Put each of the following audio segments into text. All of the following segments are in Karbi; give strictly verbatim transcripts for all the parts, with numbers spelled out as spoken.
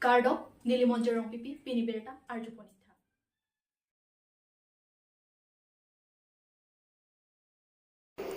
Kardom, neli Monjir Rongpipi, pini birta arjupon ik tha.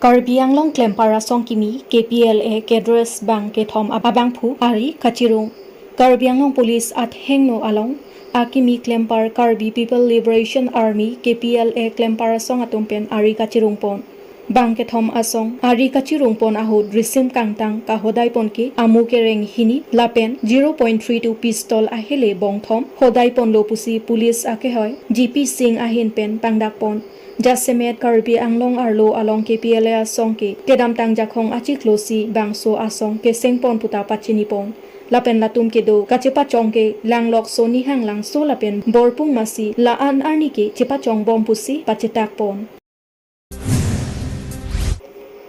Karbi Anglong klempar asong kimi K P L A cadres bang kethom ab-, abangphu ari kachirung. Karbi Anglong Police athengno along akimi klempar Karbi People Liberation Army, K P L A klempar asong atum pen ari kachirungpon. Bang kethom asong ari kachirungpon ahut risim kangtang kahodaipon ke amu kereng hini lapen zero point three two pistol ahele bongthom hodaiponlo pusi police akehoi G P Singh ahin pen pangdakpon. Jasemet Karbi Anglong arlo along K P L A asong ke kedamtang Jakhong achiklo si bangso asong kesengpon puta pachinipon. Lapen latum kedo kachepachong ke Langlokso Nihang Langso lapen Borpung Masi la-an arni ke chepachongbom pusi pachetakpon.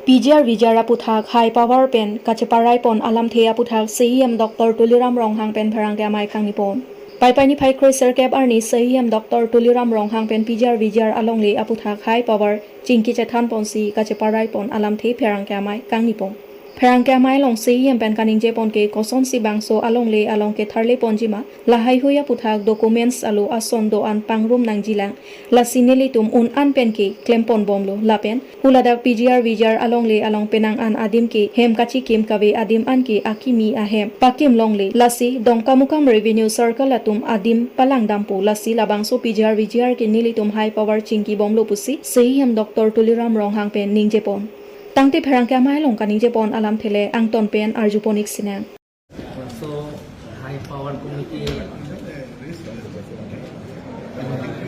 P G R V G R aputhak high power pen kacheparaipon alamthe aputhak C E M Doctor Tuliram Ronghang pen pherangke amei kangnipon. Paipai niphai kre-sirkep arni C E M Doctor Tuliram Ronghang pen P G R V G R alongle aputhak high power chingki chethanponsi kacheparaipon alamthe pherangke amei kangnipon. Pherangke amei along C E M pen kaningjepon ke kosonsi bangso alongle along ketharleponjima, lahaihui aputhak documents alo ason do-an pangrum nangjilang, lasi nelitum un-an pen ke klemponbomlo lapen huladak P G R V G R alongle along penang an adim ke hem kachikim kave adim an ke akimi ahem pakim longle, lasi Dongkamukam Revenue Circle atum adim palangdampo, lasi labangso P G R V G R ke nelitum high power chingkibomlo pusi C E M Doctor Tuliram Ronghang pen ningjepon. Tangte pherangke amei along kaningjepon alamthe le angton pen arjupon ik sinang. So, high power committee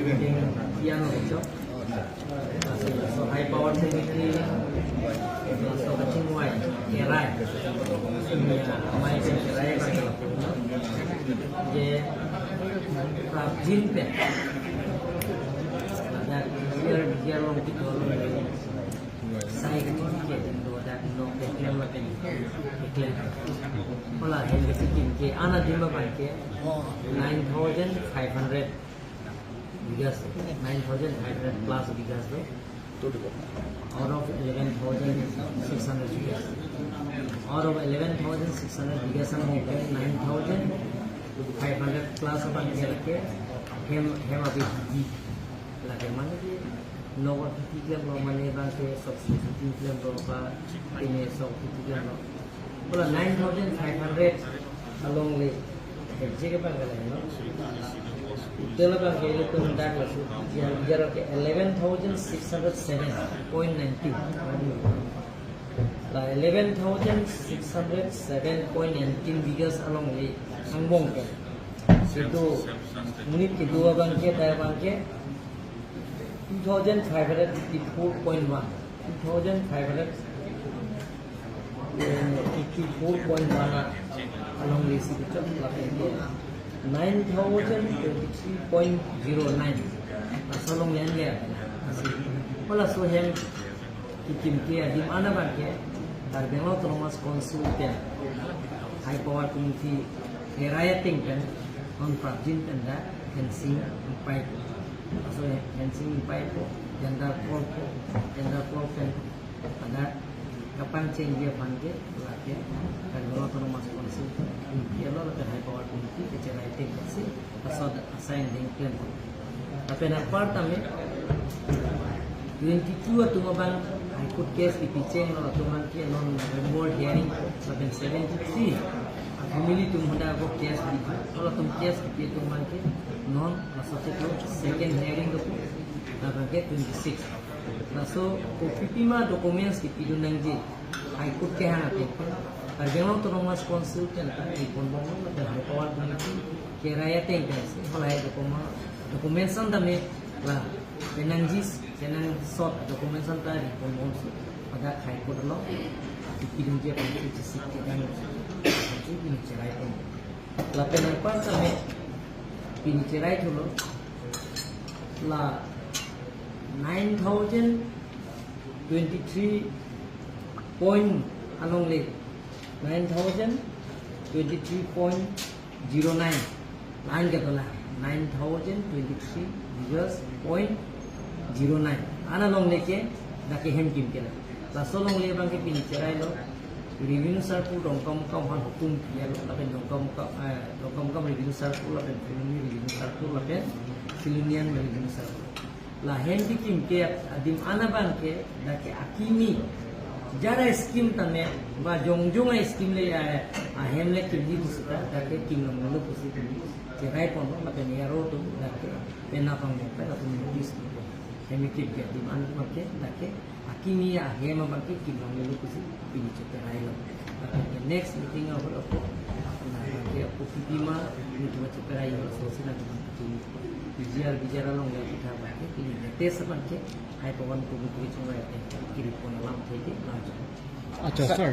meeting kian lo, so, high power committee, so, kachingvai kerai, amei pen kerai ba, je prapjin pen, pada year, year long kita lo. Sai kachingki ke ding do, dak nok keklem lapen keklem. Hala hem kachingki ke ana adim abang ke nine thousand five hundred bighas, nine thousand five hundred plus bighas do. Out of eleven thousand six hundred bighas. Out of eleven thousand six hundred bighas, nine thousand five hundred plus abang ke lake hem, hem abidi. Lake mane ke, nok abidi klemlo, mane abang ke sok si shooting klemlo ba, ini sok abidi klemlo. Hala nine thousand five hundred alongle, je ke abang ke lake, no? Hotel abang ke ilitum dak laso, ya, ya ke eleven thousand six hundred seven point nine two. La eleven thousand six hundred seven point nineteen bighas alongle angbong ke. Situ monit kedo abang ke, dak abang ke two thousand five hundred fifty-four point one. Two thousand five hundred fifty-four point one alongle si kechok lapen ke nine thousand twenty-three point zero nine. Laso alongle anle. Hala laso hem kekim ke adim an abang ke Karbi Anglong Autonomous Council pen high power committee kerai ateng pen non prapjin pen dak fencing ingpaipo. Laso fencing ingpaipo, tender call po, tender call pen pada kapangchengji aphan ke lake Karbi Anglong Autonomous Council pen kelo, lapen high power committee kecherai ateng pensi laso assign ding klempo. Lapen anparta me twenty-two atum abang High Court case kipi chenglo, atum abang ke non November hearing, lapen seventy-three a family atum hadak ako case kipi, halatum case kipi atum abang ke non laso chiklo second hearing dopo, lapen ke twenty-six. Laso kopipi ma documents kipidun nangji High Court kehang ateng pen, Karbi Anglong Autonomous Council pen ta riponbomlo, lapen high power committee kerai ateng pensi halahai document, documents an tame la penangji, penangsot documents an ta riponbomsi pada High Court along kipidunji aphan kechesik kedam, pini cheraipon. Lapen anparta me pini cheraithulo, la nine thousand twenty-three point alongle, nine thousand twenty-three point zero nine. La-an ke dola, nine thousand twenty-three bighas point zero nine. Ana alongle ke dak ke hem kim ke la. Laso alongle abang ke pini cherailo, Revenue circle Dongkamukam aphan hukum clear lo, lapen Dongkamukam, eh, Dongkamukam revenue circle, lapen Phuloni revenue circle, lapen Silonijan revenue circle. Lahem kekim ke adim an abang ke, dak ke akimi, jara scheme tame, ba jongjong a-scheme le, eh, ahem le kimji pusita, dak ke kim longlo pusi pini cherai ponlo, lapen A R O atum dak ke penap abang ke, lapen notice lo. Hem kekim ke adim an abang ke, dak ke akimi ahem abang ke kim longlo pusi pini cherai lo. Lapen ke next meeting ahut ako, na abang ke ako pipima, pini cheterailo, so si na abang ke pini P G R, P G R along le kita abang ke, pini latest abang ke, High Pawan Committee chunga ya ke, kiri pon alam theke, langsung. Acha, sir.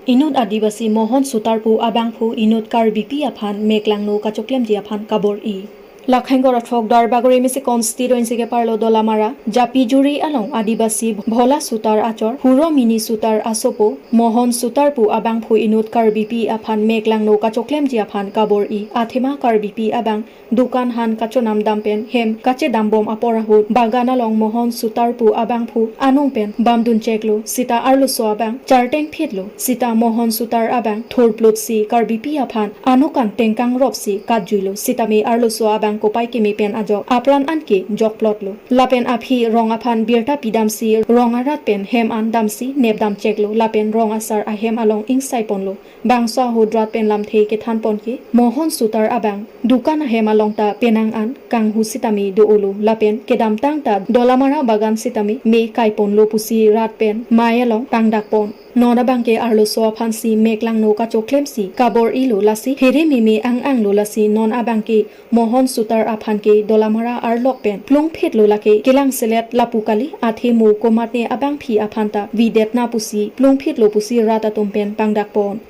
Inut Adivasi Mohon Sutar pu abangphu inut Karbipi aphan meklangno kachoklemji aphan kabor-i. Lakhang Gorachok Darbagori Misi constituency keparlo Dolamara, Japijuri along Adivasi Bhola Sutar achor, Huro Mini Sutar asopo, Mohon Sutar pu abangphu inut Karbipi aphan meklangno kachoklemji aphan kabor-i. Athema Karbipi abang dukan han kachonam dam pen hem kachedambom apor ahut bagan along Mohon Sutar pu abangphu anung pen bamdun cheklo, sita arloso abang charteng phitlo, sita Mohon Sutar abang thurplutsi Karbipi aphan anokan tengkang ropsi katjuilo, sitame arloso abang kopai keme pen ajok apran anke jokplotlo. Lapen aphi rong aphan birta pidamsi rong arat pen hem an damsi nepdam cheklo, lapen rong asar ahem along ingsai ponlo. Bangso ahut rat pen lamthe kethan pon ke, Mohon Sutar abang dukan ahem along ta penang an kanghu sitame do-olo, lapen kedamtang ta Dolamara bagan sitame me kai ponlo pusi rat pen mei along pangdak pon. Non abang ke arloso aphansi meklangno kachoklemsi kabor-ilo, lasi phere meme ang-anglo, lasi non abang ke Mohon Sutar aphan ke Dolamara arlok pen plung phitlo, lake kelang selet lapu kali, athe mo komatne abangpi aphan ta videtna pusi plung phitlo pusi rat atum pen pangdak pon.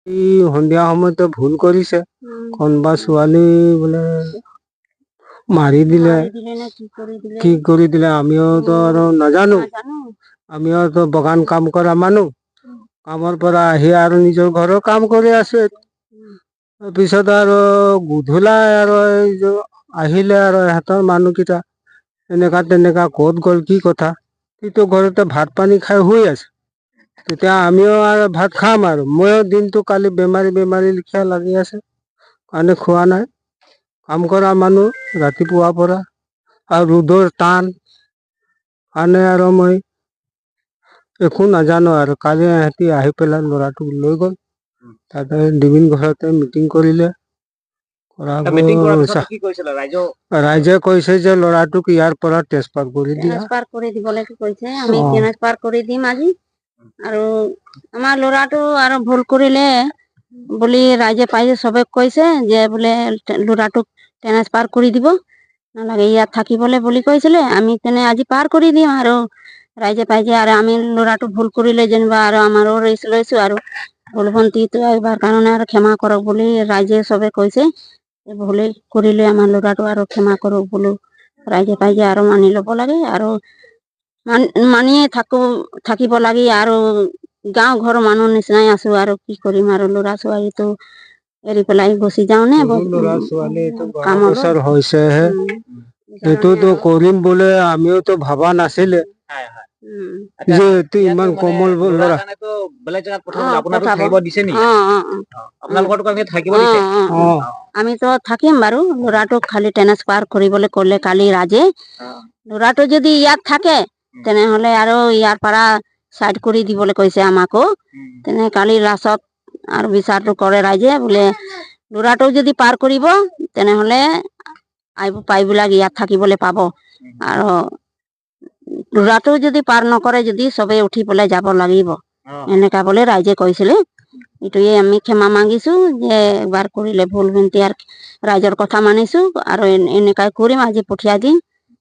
এই সন্ধিয়া সময়তে ভুল কৰিছে। উম। কোনোবা ছোৱালী বোলে মাৰি দিলে, মাৰি দিলে নে কি কৰি দিলে? কি কৰি দিলে, আমিও তো উম। আৰু নাজানো। নাজানো। আমিও তো বাগান কাম কৰা মানুহ। উম। কামৰ পৰা আহি আৰু নিজৰ ঘৰৰ কাম কৰি আছো। উম। পিছত আৰু গধূলা আৰু এই যে আহিলে আৰু সিহঁতৰ মানুহকেইটা, এনেকা তেনেকা, ক'ত গ'ল, কি কথা, সিটো ঘৰতে ভাত পানী খাই শুই আছে। তেতিয়া আমিও আৰু ভাত খাম আৰু। ময়ো দিনটো কালি বেমাৰী বেমাৰী লিখীয়া লাগি আছে, কাৰণে খোৱা নাই। কাম কৰা মানুহ ৰাতিপুৱাৰ পৰা, আৰু ৰ'দৰ টান কাৰণে আৰু মই একো নাজানো আৰু। কালি সিহঁতি আহি পেলাই ল'ৰাটোক লৈ গ'ল। উম। তাতে ডিবিন ঘৰতে মিটিং কৰিলে। কৰা এটা মিটিং কৰাৰ গ'ল। পিছত কি কৈছিলে ৰাইজে? ৰাইজে কৈছে যে ল'ৰাটোক ইয়াৰ পৰা ট্ৰেন্সফাৰ কৰি দিয়া। ট্ৰেন্সফাৰ কৰি দিবলৈ কৈছে, আমি অ। ট্ৰেন্সফাৰ কৰি দিম আজি। আৰু আমাৰ ল'ৰাটো আৰু ভুল কৰিলে বুলি ৰাইজে পাইছে, সবে কৈছে যে বোলে ল'ৰাটোক ট্ৰেন্সফাৰ কৰি দিব, নালাগে ইয়াত থাকিবলৈ বুলি কৈছিলে। আমি তেনে আজি পাৰ কৰি দিম আৰু ৰাইজে পাইছে আৰু আমি ল'ৰাটো ভুল কৰিলে যেনিবা আৰু আমাৰো ৰেষ্ট লৈছো আৰু। বোলো ভণ্টি, তো এইবাৰ কাৰণে আৰু ক্ষমা কৰক বুলি ৰাইজে সবে কৈছে। ভুলে কৰিলে আমাৰ ল'ৰাটো আৰু ক্ষমা কৰক বোলো। ৰাইজে পাইছে আৰু মানি ল'ব লাগে আৰু মান-, মানিয়ে থাকো, থাকিব লাগে আৰু গাঁও ঘৰৰ মানুহ নিচিনাই আছো আৰু কি কৰিম আৰু ল'ৰা ছোৱালীটো এৰি পেলাই গুচি যাওঁ নে? সৰু বহুত, ল'ৰা উম, ছোৱালী এইটো বাৰ কামলৈ। বছৰ হৈছেহে। উম। এইটোতো কৰিম বুলি আমিওতো ভবা নাছিলে। হয়, হয়। উম। আচ্ছা, যে এইটো ইয়াততো ইমান মানে কোমল ল'ৰা ল'ৰা। কাৰণে তো বেলেগ জেগাত পঠাব, অ, আপোনালোকক পঠাব। থাকিব দিছে নেকি? অ, অ, অ। অ, আপোনালোকৰতো কাৰণে থাকিব অ, দিছে? অ, অ। অ। আমিতো থাকিম বাৰু, ল'ৰাটোক খালি ট্ৰেন্সফাৰ কৰিবলৈ ক'লে কালি ৰাজে। অ। ল'ৰাটো যদি ইয়াত থাকে, উম। তেনেহ'লে আৰু ইয়াৰ পৰা চাইড কৰি দিবলৈ কৈছে আমাকো। উম। তেনে কালি লাষ্টত আৰু বিচাৰটো কৰে ৰাইজে, বোলে ল'ৰাটো যদি পাৰ কৰিব, তেনেহ'লে আহিব, প্ৰায়বিলাক ইয়াত থাকিবলৈ পাব। উম। আৰু ল'ৰাটো যদি পাৰ নকৰে, যদি সবে উঠি পেলাই যাব লাগিব, অ। এনেকা বুলি ৰাইজে কৈছিলে। এইটোৱে আমি ক্ষমা মাগিছো যে একবাৰ কৰিলে ভুল, ভণ্টি আৰু ৰাইজৰ কথা মানিছো আৰু এন-, এনেকাই কৰিম, আজি পঠিয়াই দিম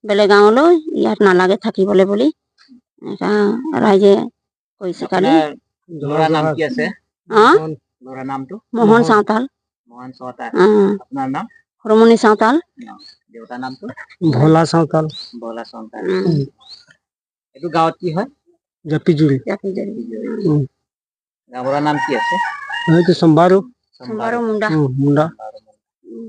বেলেগ গাঁৱলৈ, ইয়াত নালাগে থাকিবলৈ বুলি এনেকা ৰাইজে কৈছে কালি। আপোনাৰ ল'ৰাৰ নাম কি আছে? অ? মোহন। ল'ৰাৰ নামটো? মোহন মোহন। চাওতাল। মোহন চাওতাল। অ। আপোনাৰ নাম? হৰমণি চাওতাল। অ। দেউতাৰ নামটো? ভোলা চাওতাল। ভোলা চাওতাল। উম। উম। এইটো গাঁৱত কি হয়? জাপিজুৰি। জাপিজুৰি। জাপিজুৰি। উম। গাঁওবুঢ়াৰ নাম কি আছে? এইটো চম্বাৰু। চম্বাৰু মুণ্ডা। উম, মুণ্ডা। চম্বাৰু মুণ্ডা। উম।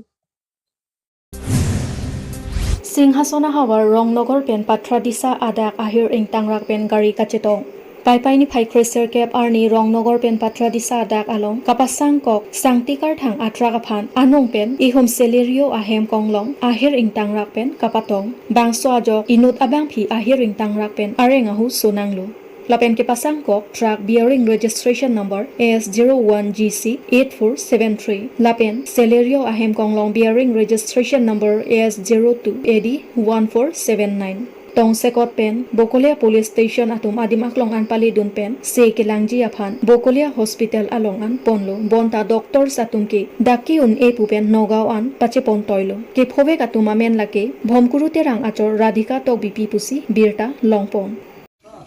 Singhason ahavar Rongnogor pen Patradisa adak ahir ingtangrak pen gari kachetong. Paipai niphai kre-sirkep arni Rongnogor pen Patradisa adak along kapasangkok sangti karthang a-truck aphan anung pen ihum Celerio ahem konglong ahir ingtangrak pen kapatong. Bangso ajok inut abangpi ahir ingtangrak pen areng ahu sonanglo. Lapen kepasangkok truck bearing registration number A S zero one G C eight four seven three lapen Celerio ahem konglong bearing registration number A S zero two A D one four seven nine. Tongsekot pen Bokolia Police Station atum adim aklong an paledun pen se kelangji aphan Bokolia Hospital along an ponlo, bonta doctors atum ke dak ke-un-e pu pen Nagaon an pachepon toilo. Kephovek atum amen lake Bhomkuru Terang achor Radhika Tokbipi pusi birta longpon.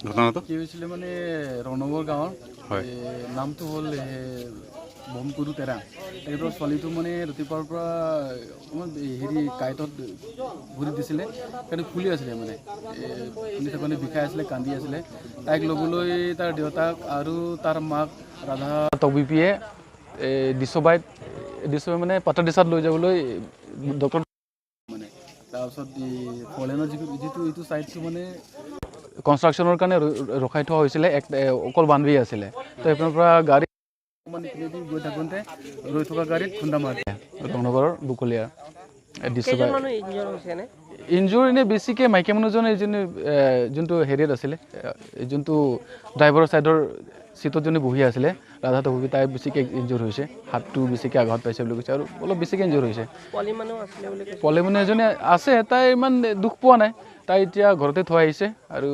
ঘটনাটো? কি হৈছিলে মানে, ৰংনগৰ গাঁৱৰ হয়। এ, নামটো হ'ল, এ, ভমকুৰু তেৰাং। তেখেতৰ ছোৱালীটো মানে ৰাতিপুৱাৰ পৰা অকণমান, এ, হেৰি, কাইটত ভৰি দিছিলে, সেইকাৰণে ফুলি আছিলে মানে। এ, ফুলি থাকোঁতে বিষাই আছিলে, কান্দি আছিলে। তাইক ল'বলৈ তাৰ দেউতাক আৰু তাৰ মাক ৰাধা টকবিপিয়ে, এ, ডিচবাইত, ডিচবাই মানে পাটাদিচাত লৈ যাবলৈ ডক্টৰ মানে। তাৰপিছত এই ফ'ৰ লেনৰ যিটো, যিটো এইটো ছাইডটো মানে কনষ্ট্ৰাকশ্যনৰ কাৰণে ৰ-, ৰখাই থোৱা হৈছিলে, এক, এ, অকল ওৱান ৱে আছিলে। তো সেইপিনৰ পৰা গাড়ী মানে ইপিনেদি গৈ থাকোঁতে ৰৈ থকা গাড়ীত খুন্দা মাৰে। ৰংনগৰৰ বকলীয়া, এ, ডিচি কেইজন বাই- মানুহ ইনজিয়ৰ হৈছে নে? ইনজিয়ৰ এনে বেছিকে মাইকী মানুহজনে যোন, এ, যোনটো হেৰিত আছিলে, এ, যোনটো ড্ৰাইভাৰৰ ছাইডৰ ছিটত যোনে বহি আছিলে, ৰাধা টকবি, তাই বেছিকে ইনজিয়ৰ হৈছে, হাতটো বেছিকে আঘাত পাইছে বুলি কৈছে আৰু অলপ বেছিকে ইনজিয়ৰ হৈছে। পোৱালি মানুহ আছিলে বুলি কৈছে। পোৱালি মানুহ এজনী আছে, তাই ইমান দুখ পোৱা নাই, তাই এতিয়া ঘৰতে থৈ আহিছে। আৰু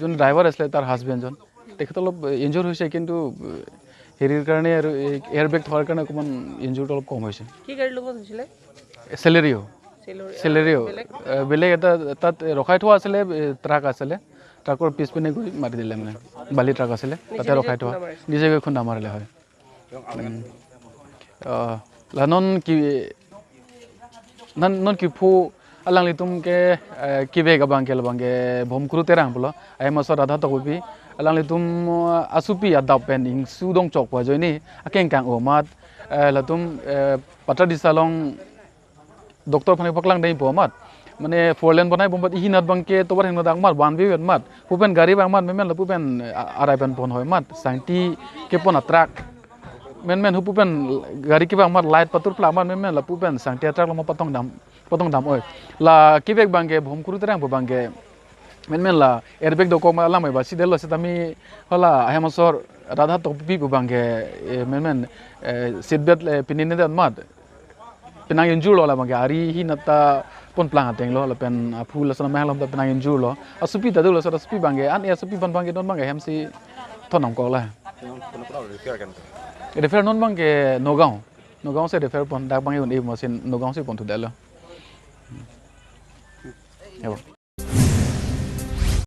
যোন ড্ৰাইভাৰ আছিলে, তাৰ হাজবেণ্ডজন, তেখেত অলপ ইনজিয়ৰ হৈছে, কিন্তু হেৰিৰ কাৰণে আৰু এই এয়াৰবেগ থকাৰ কাৰণে অকণমান ইনজিয়ৰটো অলপ কম হৈছে। কি গাড়ীৰ লগত হৈছিলে? চেলেৰিঅ'। চেলেৰিঅ'। চেলেৰিঅ'। বেলেগ? এ, বেলেগ এটা তাত ৰখাই থোৱা আছিলে, এ, ট্ৰাক আছিলে, ট্ৰাকৰ পিছপিনে গৈ মাৰি দিলে মানে, বালি ট্ৰাক আছিলে, তাতে নিজে নিজে ৰখাই থোৱা। খুন্দা মাৰিছে? নিজে গৈ খুন্দা মাৰিলে হয়। উম। আহ, la non ki, non, non kepho alanglitum ke, eh, kevek abang ke labang ke Bhomkuru Terang pulo, ahem asor Radha Tokbi, alanglitum, eh, asopi adap pen ingsu dongchokpo ajoine akengkang-o amat, eh, latum, eh, Patradisa along doctor aphan paklangdampo amat. Mane four lane banai bom amat, ihinat abang ke tovar hingno dak amat, one way amat. Pupen gari abang amat, memen lapu pen, eh, arai pen ponhoi amat. Sangti kepon a-truck. Memen hupu pen gari kevang amat, light patur plak amat, memen lapu pen sangti a-truck lo ma patongdam, patongdam oi. La kevek abang ke Bhomkuru Terang pu abang ke memen la airbag dokok ma alam oi ba, sidelo setame hala ahem asor Radha Tokbi pu abang ke, eh, memen, eh, seat belt, eh, pinine det amat. Penang injurlo labang ke, ari hinat ta pon plang atenglo, lapen aphu lason amahang along ta penang injurlo. Asopi ta dolo, lason asopi abang ke, an e asopi abang abang ke, non abang ke hemsi thondamkok la. Refer non abang ke Nagaon. Nagaon si refer pon, dak abang ke un-e amatsi Nagaon si pon thudetlo. Ya, bo.